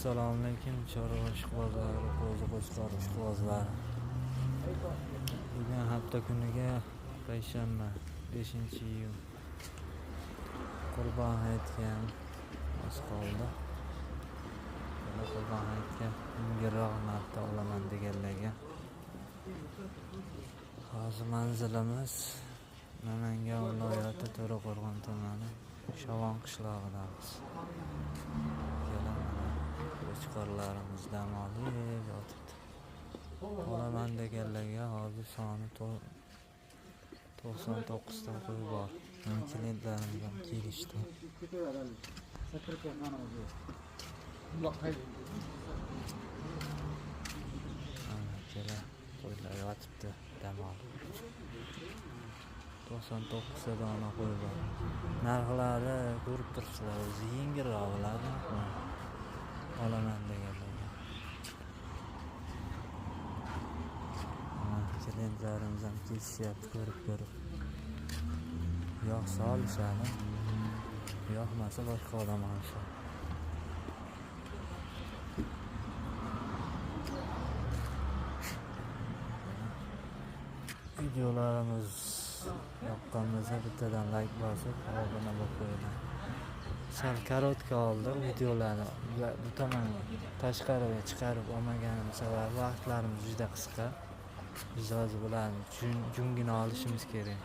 Assalomu alaykum chorva ishqibozlari, qo'zi qo'chqor ishqibozlari. Bugun hafta kuniga payshanba, 5-iyun. Qurbon hayitiga ham oz qoldi. Yana Qurbon hayitiga yengilroq narxda olaman deganlarga. Hozir manzilimiz Namangan viloyati To'raqo'rg'on tumani Shovon qishlog'idamiz. Keling, mana qo'chqorlarimiz dam olib yotibdi. Olaman deganlarga hozir soni 99 ta qo'y bor. Mana klientlarimiz ham kelishdi. Mana keling, qo'ylar yotibdi dam olib. 99 ta dona qo'y bor. Narxlari ko'rib turibsizlar, o'zi yengilroq bo'ladi. Olaman deganlarga. Klientlarimiz ham kelishyapti ko'rib. Yoqsa olishadi, yoqmasa boshqa odam olishadi. Videolarimiz yoqqan bo'lsa bittadan like bosib, obuna bo'lib qo'yinglar. Sal korotka oldik videolarni. Bu tomonga tashqariga chiqarib olmaganim sababi vaqtlarimiz juda qisqa. Biz hozir bularni jungini olishimiz kerak.